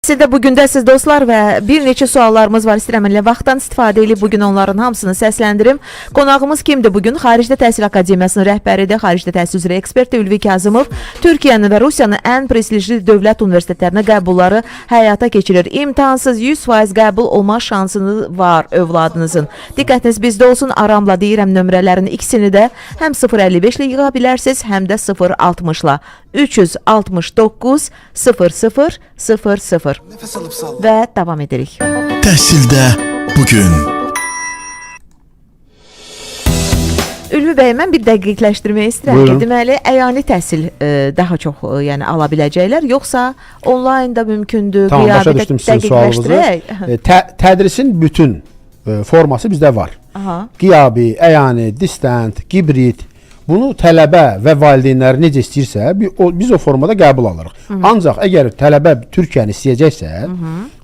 Siz də bu gündəsiz dostlar və bir neçə suallarımız var. İstəyirəm elə vaxtdan istifadə edib bu gün onların hamısını səsləndirim. Qonağımız kimdir bu gün? Xaricdə Təhsil Akademiyasının rəhbəridir, xaricdə təhsil üzrə eksperti Ülvi Kazımov. Türkiyənin və Rusiyanın ən prestijli dövlət universitetlərinə qəbulları həyata keçirir. İmtahansız 100% qəbul olma şansınız var övladınızın. Diqqətiniz bizdə olsun. Aramla deyirəm nömrələrin ikisini də həm 055 ilə yığa bilərsiniz, həm də 060-la. 369 00 00 Nefes alıp salla. və davam edirik. Təhsildə bugün. Ülvi bəy, mən bir dəqiqləşdirmək istəyirəm ki, Buyurun. deməli əyani təhsil daha çox yəni ala biləcəklər, yoxsa onlayn da mümkündür, Tamam, başa qiyabi də düşdüm sizin sualınızı. dəqiqləşdirək. Tədrisin bütün forması bizdə var. Aha. Qiyabi, əyani, distant, hibrid. Bunu tələbə və valideynləri necə istəyirsə, biz o formada qəbul alırıq. Ancaq əgər tələbə Türkiyəni istəyəcəksə,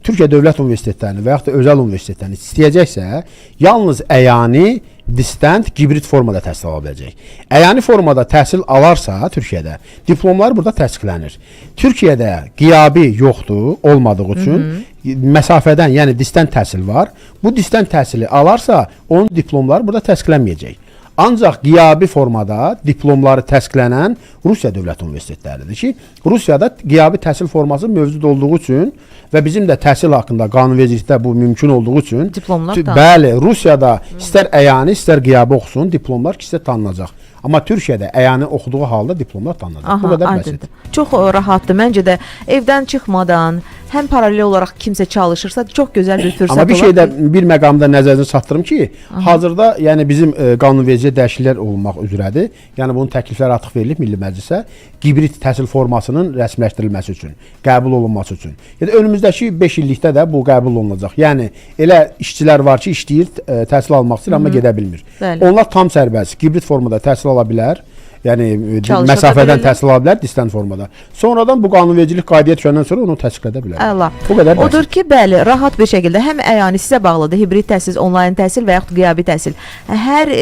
Türkiyə Dövlət Universitetlərini və yaxud da özəl universitetlərini istəyəcəksə, yalnız əyani, distant, hibrid formada təhsil ala biləcək. Əyani formada təhsil alarsa Türkiyədə, diplomlar burada təsdiqlənir. Türkiyədə qiyabi yoxdur, olmadığı üçün məsafədən, yəni distant təhsil var. Bu distant təhsili alarsa, onun diplomları burada təsdiqlənməyəcək. Ancaq qiyabi formada diplomları təsdiqlənən Rusiya Dövlət Universitetləridir ki, Rusiyada qiyabi təhsil forması mövcud olduğu üçün və bizim də təhsil haqqında qanunvericilikdə bu mümkün olduğu üçün Diplomlar tanınır. Bəli, Rusiyada istər əyani, istər qiyabi oxusun, diplomlar ikisi də tanınacaq. Amma Türkiyədə əyani oxuduğu halda diplomlar tanınacaq. Aha, Bu qədər bəsit. aydındır. Çox rahatdır. Məncə də evdən çıxmadan həm paralel olaraq kimsə çalışırsa çox gözəl bir fürsət Amma bir olar şey də ki- bir məqamda nəzərinizə çatdırım ki, hazırda yəni bizim qanunvericiliyə dəyişikliklər olunmaq üzrədir. Yəni bunun təklifləri artıq verilib Milli Məclisə hibrid təhsil formasının rəsmiləşdirilməsi üçün, qəbul olunması üçün. Yəni önümüzdəki 5 illikdə də bu qəbul olunacaq. Yəni elə işçilər var ki, işləyir, təhsil almaq istəyir, amma gedə bilmir. Bəli. Onlar tam sərbəst hibrid formada təhsil ala bilər. Yəni Çalışa da məsafədən bilirlər. təhsil ala bilər, distant formada. Sonradan bu qanunvericilik qaydaya düşəndən sonra onu təsdiq edə bilər. Əla. Bu qədər bəsit. Odur ki, bəli, rahat bir şəkildə həm əyani sizə bağlıdır, hibrid təhsil, onlayn təhsil və yaxud qiyabi təhsil. Hər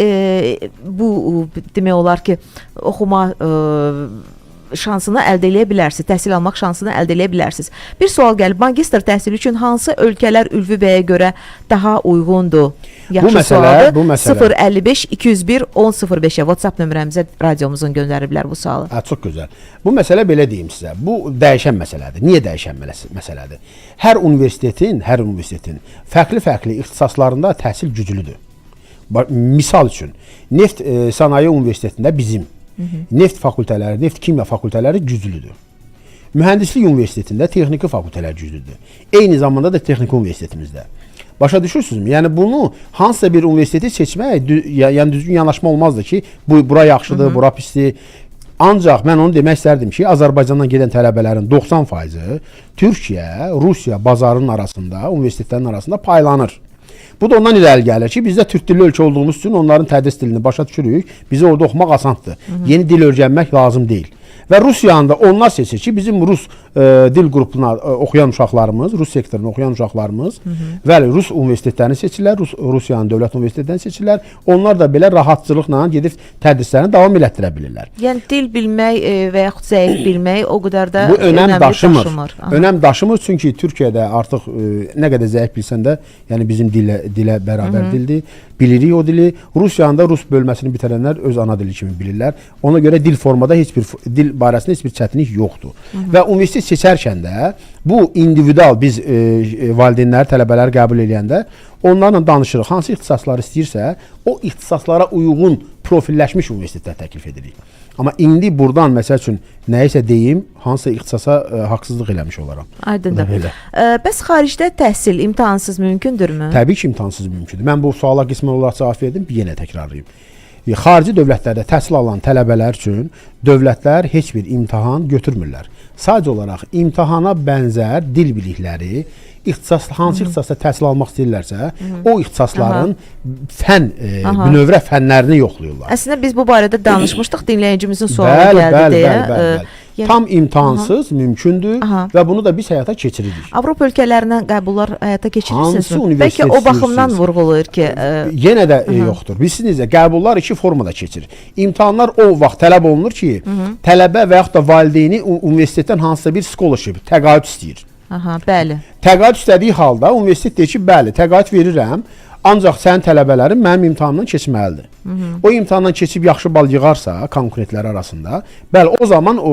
bu demək olar ki, oxuma şansını əldə eləyə bilərsiniz, təhsil almaq şansını əldə eləyə bilərsiniz. Bir sual gəlib, magistr təhsili üçün hansı ölkələr Ülvi bəyə görə daha uyğundur? Yaxşı məsələ- sualdır. bu məsələ. 055 201 1005-ə WhatsApp nömrəmizə radiomuzun göndəriblər bu sualı. Ha, çox gözəl. Bu məsələ belə deyim sizə. Bu dəyişən məsələdir. Niyə dəyişən məsələdir? Hər universitetin fərqli-fərqli ixtisaslarında təhsil güclüdür. Misal üçün, Neft Sənaye Universitetində bizim neft fakültələri, neft kimya fakültələri güclüdür. Mühəndislik Universitetində texniki fakültələr güclüdür. Eyni zamanda da texniki universitetimizdə. Başa düşürsünüzmü? Yəni bunu hansısa bir universiteti seçmək, yəni düzgün yanaşma olmazdı ki, bu bura yaxşıdır, bura pisdir. Ancaq mən onu demək istərdim ki, Azərbaycandan gedən tələbələrin 90%-i Türkiyə, Rusiya bazarının arasında, universitetlərin arasında paylanır. Bu da ondan irəli gəlir ki, bizdə türk dilli ölkə olduğumuz üçün onların tədris dilini başa düşürük. Bizə orada oxumaq asandır. Yeni dil öyrənmək lazım deyil. Və Rusiyanı da onlar seçir ki, bizim rus dil qrupuna oxuyan uşaqlarımız, rus sektorunu oxuyan uşaqlarımız, bəli, rus universitetlərini seçirlər, Rusiyanın dövlət universitetlərini seçirlər. Onlar da belə rahatçılıqla gedib tədrislərini davam elətdirə bilirlər. Yəni dil bilmək və yaxud zəif bilmək o qədər də Bu önəm önəmli daşımır. daşımır. Aha. Önəm daşımır çünki Türkiyədə artıq nə qədər zəif bilsən də, yəni bizim dilə bərabər dildir. Bilirik o dili. Rusiyanın da rus bölməsini bitirənlər öz ana dili kimi bilirlər. Ona görə dil formada heç bir dil barəsində heç bir çətinlik yoxdur. Və universitet seçərkən də bu individual biz valideynləri, tələbələri qəbul eləyəndə onlarla danışırıq. Hansı ixtisasları istəyirsə, o ixtisaslara uyğun profilləşmiş universitetlər təklif edirik. Amma indi burdan məsəl üçün nəyisə deyim, hansısa ixtisasa haqsızlıq eləmiş olaram. Aydındır. Bu da belə. Bəs xaricdə təhsil imtahansız mümkündürmü? Təbii ki, imtahansız mümkündür. Mən bu suala qismən olaraq cavab verdim, bir yenə təkrarlayım. Xarici dövlətlərdə təhsil alan tələbələr üçün dövlətlər heç bir imtahan götürmürlər. Sadəcə olaraq imtahana bənzər dil bilikləri, ixtisas hansı ixtisasda təhsil almaq istəyirlərsə, o ixtisasların fənn, bünövrə fənlərini yoxlayırlar. Əslində biz bu barədə danışmışdıq, dinləyicimizin sualı Bəli, gəldi bəli, deyə. bəli, bəli, bəli. Yəni Tam imtahansız mümkündür Aha. və bunu da biz həyata keçiririk. Avropa ölkələrindən qəbullar həyata keçirirsinizmi? Hansı Bəlkə o universitet baxımdan istəyirsiniz? vurğulayır ki, Yenə də yoxdur. Bilirsiniz necə? Qəbullar iki formada keçir. İmtahanlar o vaxt tələb olunur ki, tələbə və yaxud da valideyni universitetdən hansısa bir scholarship, təqaüd istəyir. Aha, bəli. Təqaüd istədiyi halda universitet deyir ki, bəli, təqaüd verirəm, ancaq sənin tələbələrin mənim imtahanımdan keçməlidir. O imtahandan keçib yaxşı bal yığarsa konkurentlər arasında, bəli, o zaman o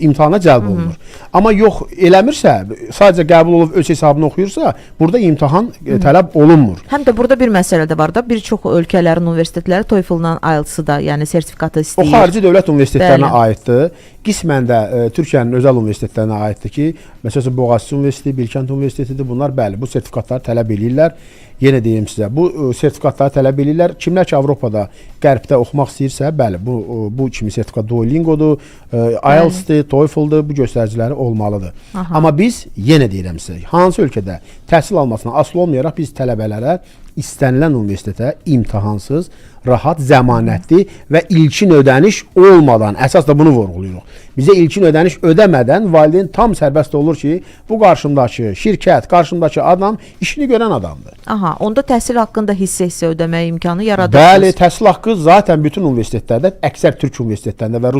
imtahana cəlb olunur. Amma yox eləmirsə, sadəcə qəbul olub öz hesabına oxuyursa, burada imtahan tələb olunmur. Həm də burada bir məsələ də var da, bir çox ölkələrin universitetləri TOEFL-la IELTS-ı da, yəni sertifikatı O istəyir. xarici dövlət universitetlərinə Bəli. aiddir. Qismən də Türkiyənin özəl universitetlərinə aiddir ki, məsəl üçün Boğaziçi Universiteti, Bilkənt Universitetidir. Bunlar bəli, bu sertifikatları tələb eləyirlər. Yenə deyim sizə, bu sertifikatları tələb eləyirlər. Kimlər ki Avropada, Qərbdə oxumaq istəyirsə, bəli, bu kimi sertifikat Duolingodur, IELTS-dir, TOEFL-dır, bu göstəriciləri olmalıdır. Aha. Amma biz yenə deyirəm sizə, hansı ölkədə təhsil almasına asılı olmayaraq biz tələbələrə istənilən universitetə imtahansız, rahat, zəmanətli və ilkin ödəniş olmadan, əsas da bunu vurğulayırıq. Bizə ilkin ödəniş ödəmədən valideyn tam sərbəst olur ki, bu qarşımdakı şirkət, qarşımdakı adam işini görən adamdır. Aha, onda təhsil haqqında hissə-hissə ödəmək imkanı yaradırsınız. Bəli, təhsil haqqı zaten bütün universitetlərdə, əksər türk universitetlərində və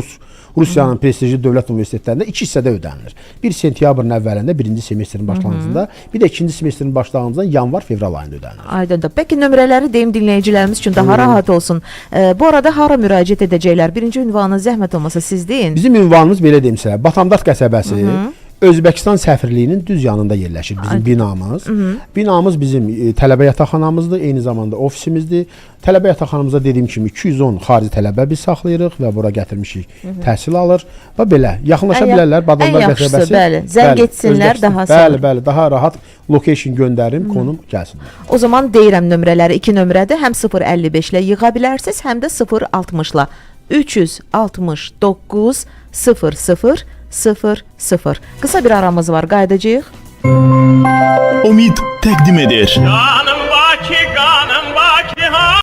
Rusiyanın prestijli dövlət universitetlərində iki hissədə ödənilir. Bir sentyabrın əvvəlində, birinci semestrin başlanğıcında, bir də ikinci semestrin başlanğıcında yanvar-fevral ayında ödənilir. Aydındır. Peki nömrələri deyim dinləyicilərimiz üçün daha rahat olsun. Bu arada hara müraciət edəcəklər? Birinci ünvanı zəhmət olmasa siz deyin. Bizim ünvanımız belə deyim sizə, Batamdat qəsəbəsi, Özbəkistan səfirliyinin düz yanında yerləşir bizim binamız. Binamız bizim tələbə yataqxanamızdır, eyni zamanda ofisimizdir. Tələbə yataqxanamızda dediyim kimi 210 xarici tələbə biz saxlayırıq və bura gətirmişik, təhsil alır və belə yaxınlaşa bilərlər Badamdar Ən yaxşısı, qəsəbəsi. bəli. Zəng etsinlər, Özbəkistan- daha Bəli, sonra. bəli, daha rahat location göndərim, konum gəlsinlər. O zaman deyirəm nömrələri 2 nömrədir. Həm 055 ilə yığa bilərsiniz, həm də 060-la. 369 00 00. Qısa bir aramız var. Qayıdacağıq. Omid təqdim edir. Yanımda